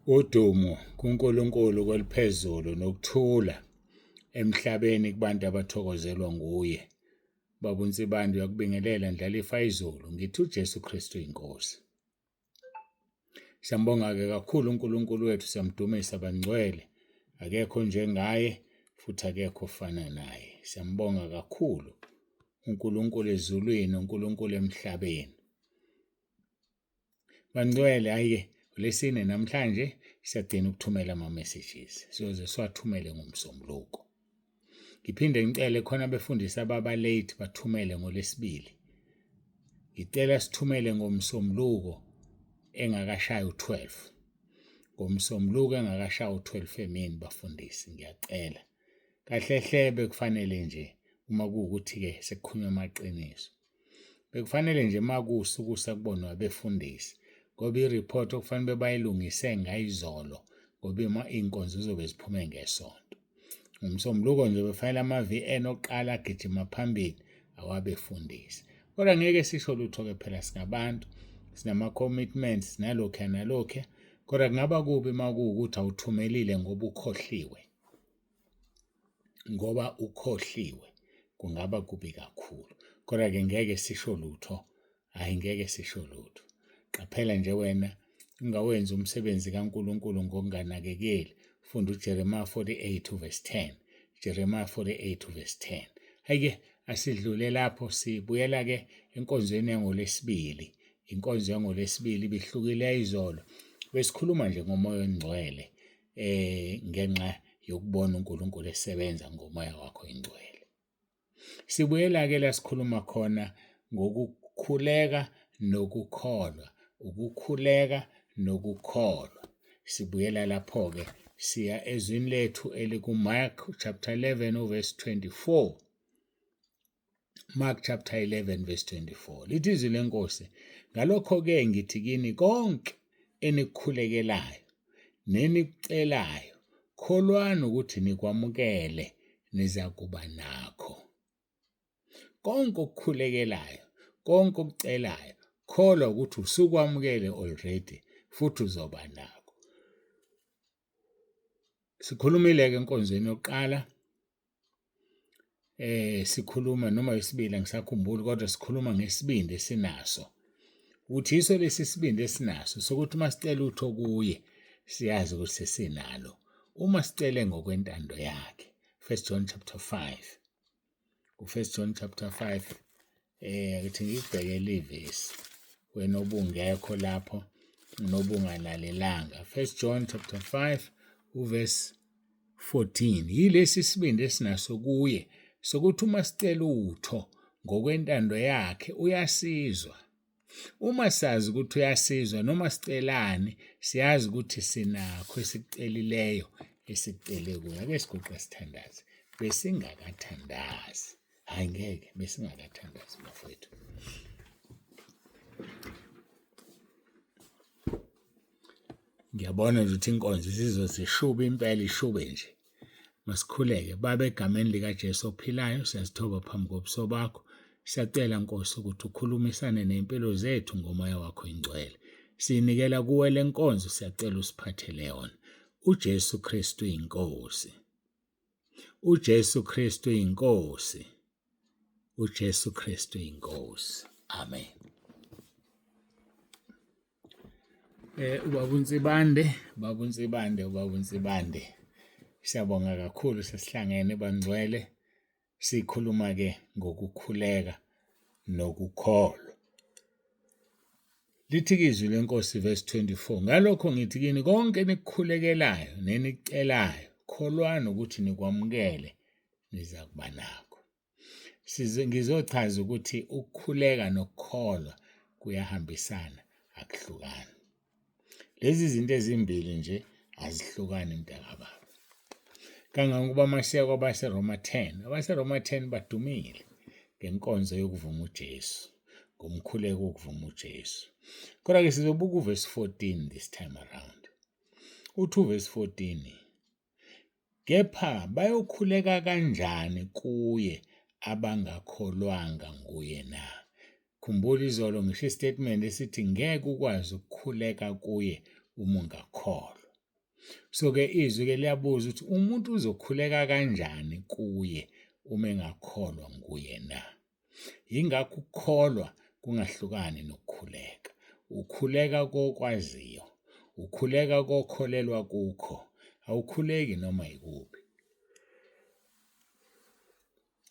Udumo kuNkulunkulu kweliphezulu nokuthula emhlabeni kubantu abathokozelwa nguye. Baba uNsibande uyakubingelela Ndlalifa izulu, ngithi uJesu Kristu inkosi. Siyambonga-ke kakhulu uNkulunkulu wethu, siyamdumisa bangcwele. Akekho njengaye futhi akekho ofana naye. Siyambonga kakhulu uNkulunkulu ezulwini, uNkulunkulu emhlabeni. Bangcwele, hhayi-ke uLwesine namhlanje siyagcina ukuthumela ama-messages, siyoze siwathumele ngoMsombuluko. Ngiphinde ngicele khona abefundisi ababa late bathumele ngoLwesibili. Ngicela sithumele ngoMsombuluko engakashayi u-12. NgoMsombuluko engakashayi u-12 emini bafundisi, ngiyacela. Kahle hle bekufanele nje uma kuwukuthi-ke sekukhulunywa amaqiniso. Bekufanele nje makusa ukusa kubonwa abefundisi ngoba i-report okufanele bayilungise ngayizolo ngoba ima iy'nkonzo zizobe ziphume ngesonto. Ngomsombuluko nje befanele ama-VN okuqala agijima phambili awabefundisi. Kodwa ngeke sisho lutho-ke phela singabantu, sinama-commitments nalokhuya nalokhuya. Kodwa kungaba kubi uma kuwukuthi awuthumelile ngoba ukhohliwe. Ngoba ukhohliwe kungaba kubi kakhulu. Kodwa-ke ngeke sisho lutho, hhayi ngeke sisho lutho. Qaphela nje wena ungawenzi umsebenzi kaNkulunkulu ngokunganakekeli. Funda uJeremiya 48 uverse 10. Jeremiya 48 uverse 10. Hhayi-ke asidlule lapho sibuyela-ke enkonzweni yangoLwesibili. Inkonzo yangoLwesibili ibihlukile izolo. Besikhuluma nje ngomoya ongcwele. Eh ngenxa yokubona uNkulunkulu esebenza ngomoya wakho ingcwele. Sibuyela ke la sikhuluma khona ngokukhuleka nokukholwa, ukukhuleka nokukholwa. Sibuyela lapho-ke siya ezwini lethu elikuMark chapter 11 verse 24. Mark chapter 11 verse 24 lithi izwi lenkosi ngalokho-ke ngithi kini konke enikukhulekelayo nenikucelayo kholwani ukuthi nikwamukele nizakuba nakho konke okukhulekelayo konke okucelayo kholwa ukuthi usukwamukele already futhi uzoba nakho sikhulumile-ke enkonzweni yokuqala eh sikhuluma noma isibili angisakhumbuli kodwa sikhuluma ngesibindi esinaso ukuthi yiso lesi sibindi esinaso sokuthi uma sicela utho kuye siyazi ukuthi sesinalo uma sicele ngokwentando yakhe First John chapter 5 ku-First John chapter 5 eh ukuthi ngikubhekele ivesi wena obungekho lapho nobungalalelanga First John chapter 5 uverse 14 yilesi sibindi esinaso kuye sokuthi uma sicela utho ngokwentando yakhe uyasizwa Uma sazi ukuthi uyasizwa noma sicelani, siyazi ukuthi sinakho esikucelileyo esikucele kuye. Ake siguqe sithandaze. Besingakathandazi. Hhayi ngeke, besingakathandazi bafowethu. Ngiyabona nje ukuthi inkonzo isizoze ishube impela ishube nje. Masikhuleke. Baba, egameni likaJesu ophilayo, siyazithoba phambi kobuso bakho. Siyacela Nkosi ukuthi ukhulumisane ney'mpilo zethu ngomoya wakho ingcwele. Siyinikela kuwe le nkonzo, siyacela usiphathele yona. UJesu Kristu iNkosi. UJesu Kristu iNkosi. UJesu Kristu iNkosi. Amen. Eh ubaba uNsibande, ubaba uNsibande, ubaba uNsibande. Siyabonga kakhulu sesihlangene bangcwele sikhuluma ke ngokukhuleka nokukholwa. Lithi ke izwi lenkosi verse 24 ngalokho ngithi kini konke enikukhulekelayo nenikucelayo kholwani ukuthi nikwamukele nizakuba nakho. Size ngizochaza ukuthi ukukhuleka nokukholwa kuyahambisana akuhlukani. Lezi zinto ezimbili nje azihlukani mntakababa. Kangangokuba masiya kwabaseRoma 10, abaseRoma 10 badumile ngenkonzo yokuvuma uJesu, ngomkhuleko wokuvuma uJesu. Kodwa-ke sizobuka uvesi 14 this time around. Uthi uvesi 14 Kepha bayokhuleka kanjani kuye abangakholwanga nguye na? Khumbula izolo ngisho isitatimende esithi ngeke ukwazi ukukhuleka kuye uma ungakholwa. So-ke izwi-ke liyabuza ukuthi umuntu uzokhuleka kanjani kuye uma engakholwa nguye na? Yingakho ukukholwa kungahlukani nokukhuleka. Ukhuleka kokwaziyo, ukhuleka kokholelwa kukho, awukhuleki noma yikuphi.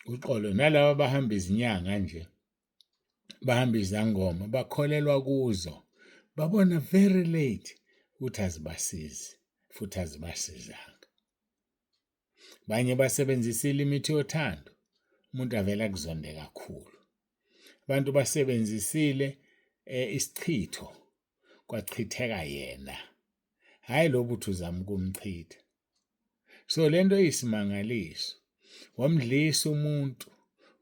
Uxolo nalaba abahamba izinyanga nje, bahamba izangoma bakholelwa kuzo, babona very late ukuthi azibasizi futhi azibasizanga. Banye basebenzisile imithi yothando, umuntu avele akuzonde kakhulu. Abantu basebenzisile isichitho, kwachitheka yena, hhayi lo buthi uzama ukumchitha. So le nto iyisimangaliso, wamdlisa umuntu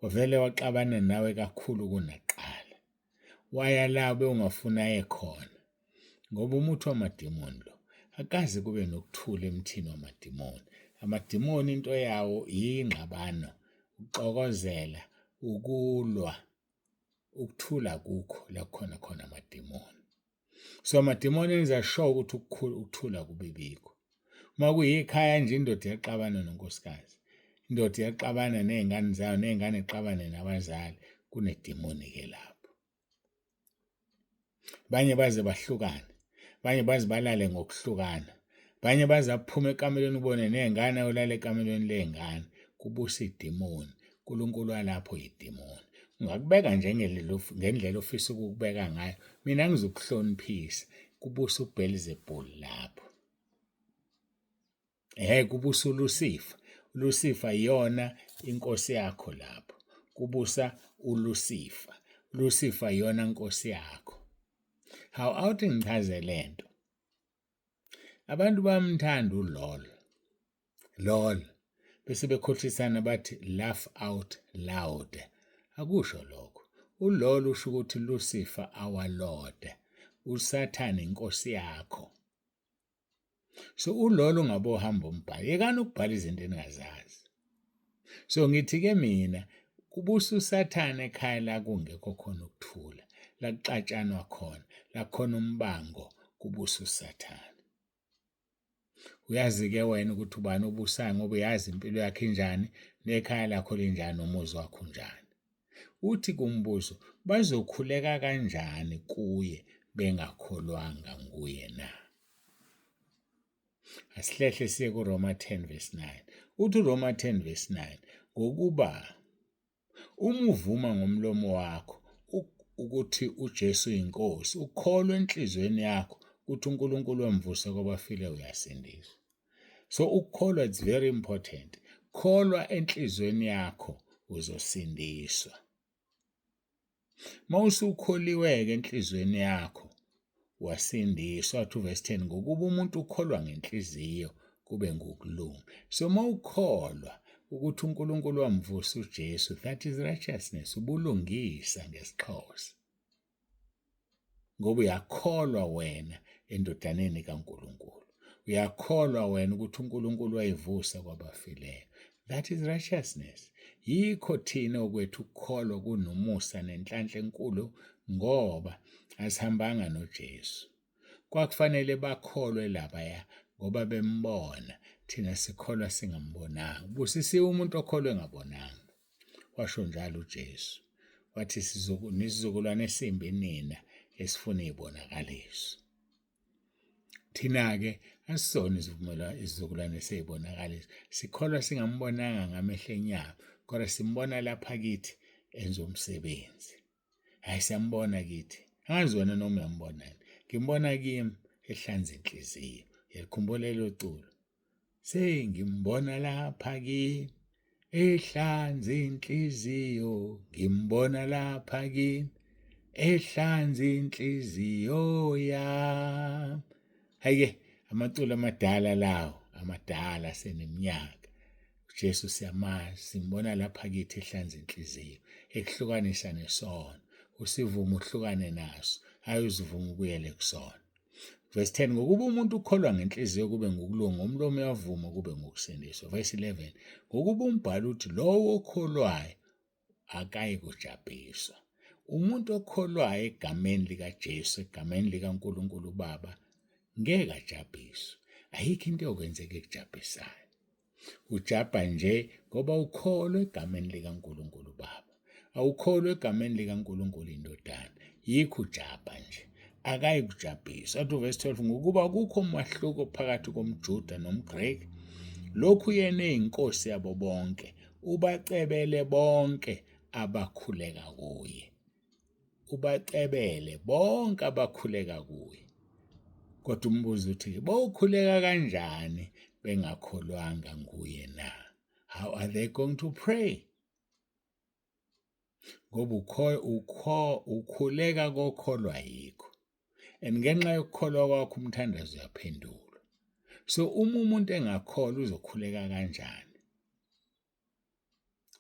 wavele waxabana nawe kakhulu kunakuqala, waya la bewungafuni aye khona ngoba umuthi wamadimoni lo. Akaze kube nokuthula emthini wamadimoni. Amadimoni into yawo yingxabano, ukuxokozela, ukulwa, ukuthula akukho la kukhona khona amadimoni. So amadimoni enza sure ukuthi ukuthula kubibikho. Uma kuyikhaya nje indoda iyaxabana nonkosikazi, indoda iyaxabana ney'ngane zayo, ney'ngane ixabane nabazali, kunedimoni-ke lapho. Banye baze bahlukane, banye baze balale ngokuhlukana, banye baze aphume ekamelweni ubone ney'ngane ayolala ekamelweni ley'ngane, kubusa idimoni. uNkulunkulu walapho yidimoni. Ungakubeka nje ngendlela ofisa ukukubeka ngayo, mina ngizokuhloniphisa, kubusa uBelzebul lapho. Ehhe kubusa uLusifa, uLusifa iyona inkosi yakho lapho, kubusa uLusifa, uLusifa iyona nkosi yakho. Hawu awuthi ngichaze lento. Abantu bayamthanda uLol. Lol. Bese bekhohlisana bathi laugh out loud. Akusho lokho. ULol usho ukuthi Lucifer our Lord. USathane inkosi yakho. So uLol ungabohamba umbhalo. Yekani ukubhala izinto eningazazi. So ngithi-ke mina kubusa uSathane ekhaya la kungekho khona ukuthula, la kuxatshanwa khona, la khona umbango, kubusa uSathane. Uyazi-ke wena ukuthi ubani obusayo ngoba uyazi impilo yakho injani, nekhaya lakho linjani, nomuzi wakho unjani. Uthi kumbuzo, bazokhuleka kanjani kuye bengakholwanga nguye na? Asihlehle siye kuRoma 10 verse 9. Uthi uRoma 10 verse 9, ngokuba uma uvuma ngomlomo wakho ukuthi uJesu uyinkosi, ukholwe enhliziyweni yakho ukuthi uNkulunkulu wamvusa kwabafile, uyasindiswa. So ukukholwa it's very important. Kholwa enhliziyweni yakho uzosindiswa. Mawusukholiwe-ke enhliziyweni yakho wasindiswa, wathi uvesi 10 ngokuba umuntu ukholwa ngenhliziyo kube ngukulunga. So mawukholwa ukuthi uNkulunkulu wamvusa uJesu, that is righteousness, ubulungisa ngesiXhosa. Ngoba uyakholwa wena endodaneni kaNkulunkulu. Uyakholwa wena ukuthi uNkulunkulu wayivusa kwabafileyo. That is righteousness. Yikho thina okwethu ukukholwa kunomusa nenhlanhla enkulu ngoba asihambanga noJesu. Kwakufanele bakholwe labaya ngoba bembona, thina sikholwa singambonanga. Ubusisiwe umuntu okholwe engabonanga. Washo njalo uJesu. Wathi nisizukulwane esimbi nina esifuna izibonakaliso. Thina-ke asisona isivumelwano isizukulwane seyibonakaliso. Sikholwa singambonanga ngamehlo enyama, kodwa simbona lapha kithi enza umsebenzi. Hhayi siyambona kithi. Angazi wena noma uyambona yini. Ngimbona kimi ehlanza inhliziyo. Uyalikhumbula lelo culo? Sengimbona lapha kimi ehlanza inhliziyo, ngimbona lapha kimi ehlanza inhliziyo yami. Hhayi-ke amaculo amadala lawo, amadala aseneminyaka. uJesu siyamazi, simbona lapha kithi ehlanza inhliziyo, ekuhlukanisa nesono. Usivume uhlukane naso, hhayi uzivume ubuyele kusona. Verse 10 ngokuba umuntu ukholwa ngenhliziyo kube ngukulunga, ngomlomo uyavuma kube ngukusindiswa. Verse 11 ngokuba umbhalo uthi lowo okholwayo akayi kujabhiswa. Umuntu okholwayo egameni likaJesu, egameni likaNkulunkulu uBaba, ngeke ajabhiswe. Ayikho into yokwenzeka ekujabhisayo. Ujabha nje ngoba ukholwa egameni likaNkulunkulu Baba. Awukholwa egameni likaNkulunkulu iNdodana. Yikho ujabha nje. Akayi kujabhiswa. Athi uvesi 12 ngokuba kukho umahluko phakathi komJuda nomGreki. Lokhu yena eyinkosi yabo bonke, ubacebele bonke abakhuleka kuye. Ubacebele bonke abakhuleka kuye. Kodwa umbuzo uthi bawukhuleka kanjani bengakholwanga nguye na? How are they going to pray? Ngoba ukhuleka kokholwa yikho. And ngenxa yokukholwa kwakho umthandazo uyaphendulwa. So uma umuntu engakholwa uzokhuleka kanjani?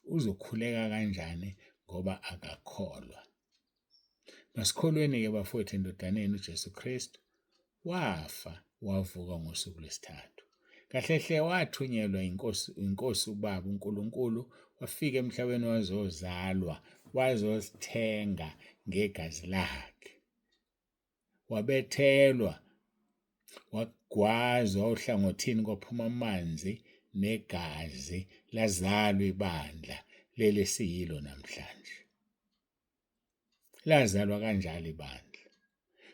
Uzokhuleka kanjani ngoba akakholwa? Masikholweni-ke bafowethu endodaneni uJesu Kristu wafa wavuka ngosuku lwesithathu. Kahle hle wathunyelwa inkosi inkosi ubaba uNkulunkulu wafika emhlabeni wazozalwa wazosithenga ngegazi lakhe. Wabethelwa wagwazwa ohlangothini kwaphuma amanzi negazi lazalwa ibandla leli siyilo namhlanje. Lazalwa kanjalo ibandla.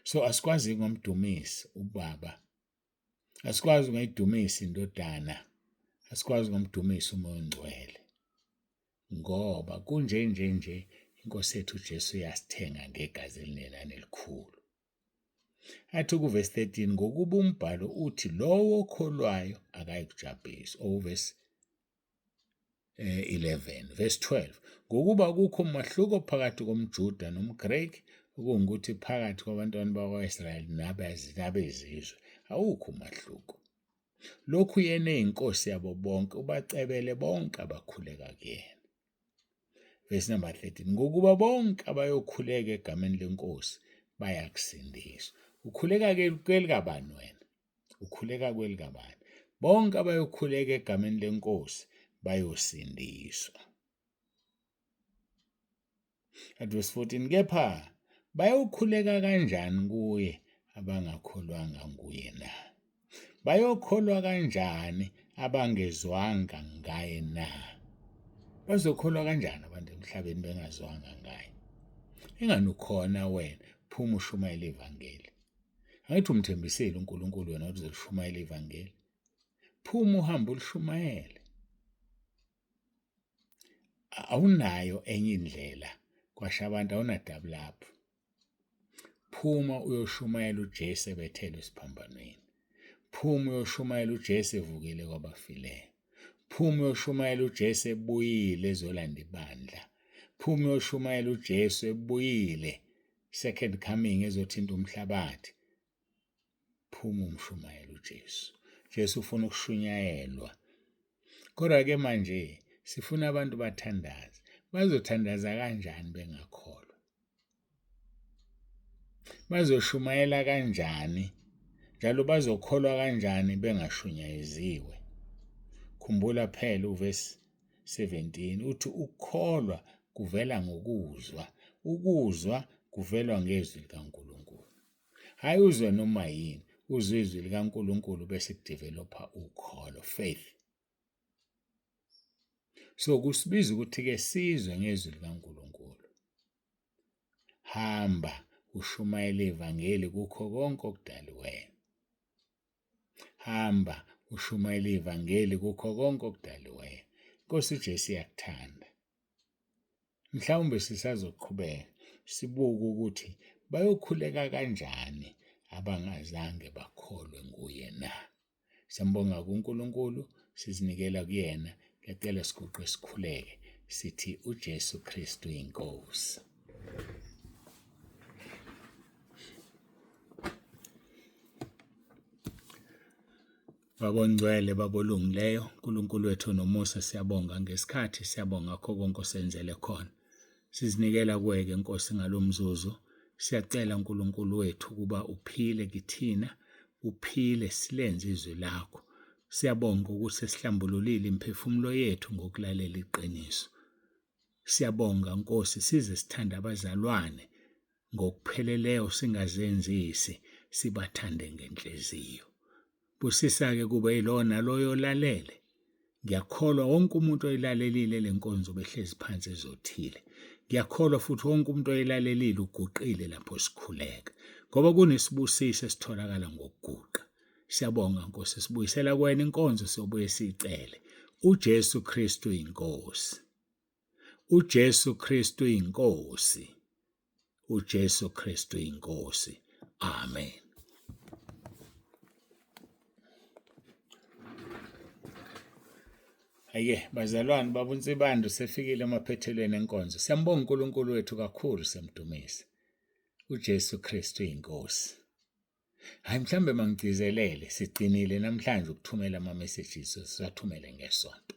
So asikwazi ngomdumisi ubaba, asikwazi ungayidumisa indodana, asikwazi ngomdumisa uMoya oNgcwele, ngoba kunje nje nje inkosi yethu uJesu yasithenga ngegazi elinenani elikhulu. Athi kuvesi 13 ngokuba umbhalo uthi lowo okholwayo akayikujabhiswa. Ovesi 11 verse 12 ngokuba kukho umahluko phakathi komJuda nomGreki okungukuthi phakathi kwabantwana bakwa-Israyeli nabezizwe awukho umahluko. Lokhu yena eyinkosi yabo bonke ubacebele bonke abakhuleka kuyena. Verse number 13 ngokuba bonke abayokhuleka egameni lenkosi bayakusindiswa. Ukhuleka ke kwelikabani wena? Ukhuleka kwelikabani? Bonke abayokhuleka egameni lenkosi bayosindiswa. At verse 14 kepha bayokhuleka kanjani kuye abangakholwanga nguye na? Bayokholwa kanjani abangezwanga ngaye na? Bazokholwa kanjani abantu emhlabeni bengazwanga ngaye? Engani ukhona wena, phuma ushumayele ivangeli. Angithi umthembisile uNkulunkulu wena ukuthi uzolishumayela ivangeli. Phuma uhambe ulishumayele. Awunayo enye indlela kwasho abantu awunadabu lapho. Phuma uyoshumayela uJesu ebethelwe esiphambanweni. Phuma uyoshumayela uJesu evukile kwabafileyo. Phuma uyoshumayela uJesu ebuyile ezolanda ibandla. Phuma uyoshumayela uJesu ebuyile second coming ezothinta umhlabathi. Phuma umshumayela uJesu. Jesu ufuna ukushunyayelwa. Kodwa ke manje sifuna abantu bathandaze. Bazothandaza kanjani bengakholwa? Bazoshumayela kanjani njalo bazokholwa kanjani bengashunyayisiwe? Khumbula phela uvesi 17 uthi ukukholwa kuvela ngokuzwa, ukuzwa kuvelwa ngezwi likaNkulunkulu. Hhayi uzwe noma yini, uzwe izwi likaNkulunkulu bese kudevelopha ukholo, faith. So kusibiza ukuthi-ke sizwe ngezwi likaNkulunkulu. Hamba ushumayele ivangeli kukho konke okudaliweyo. Hamba ushumayele ivangeli kukho konke okudaliweyo. Inkosi uJesu iyakuthanda. Mhlawumbe sisazoqhubeka sibuke ukuthi bayokhuleka kanjani abangazange bakholwe nguye na. Siyambonga kuNkulunkulu, sizinikela kuyena. Ngiyacela siguqe sikhuleke sithi uJesu Kristu inkosi. Baba ongcwele, Baba olungileyo, uNkulunkulu wethu onomusa, siyabonga ngesikhathi, siyabonga kho konke osenzele khona. Sizinikela kuwe-ke Nkosi ngalo mzuzu. Siyacela uNkulunkulu wethu ukuba uphile kithina, uphile silenze izwi lakho. Siyabonga ukuthi sesihlambululile imiphefumulo yethu ngokulalela iqiniso. Siyabonga Nkosi, size sithande abazalwane ngokupheleleyo singazenzisi, sibathande ngenhliziyo. Busisa-ke kube yilowo naloyo olalele. Ngiyakholwa wonke umuntu oyilalelile le nkonzo behlezi phansi ezothile. Ngiyakholwa futhi wonke umuntu oyilalelile uguqile lapho sikhuleka, ngoba kunesibusiso esitholakala ngokuguqa. Siyabonga Nkosi, sibuyisela kuwena inkonzo siyobuye siyicele. UJesu Kristu iNkosi. UJesu Kristu iNkosi. uJesu Kristu iNkosi. Amen. Hhayi-ke bazalwane, baba uNsibande usefikile emaphethelweni enkonzo. Siyambonga uNkulunkulu wethu kakhulu, siyamdumisa. UJesu Kristu iNkosi. Hhayi mhlawumbe mangigcizelele, sigcinile namhlanje ukuthumela ama-messages siwathumele ngesonto.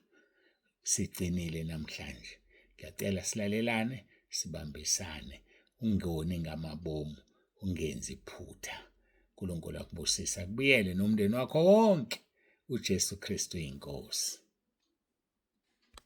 Sigcinile namhlanje. Ngiyacela silalelane, sibambisane, ungoni ngamabomu, ungenzi iphutha. uNkulunkulu akubusise, akubuyele nomndeni wakho wonke. UJesu Kristu iNkosi.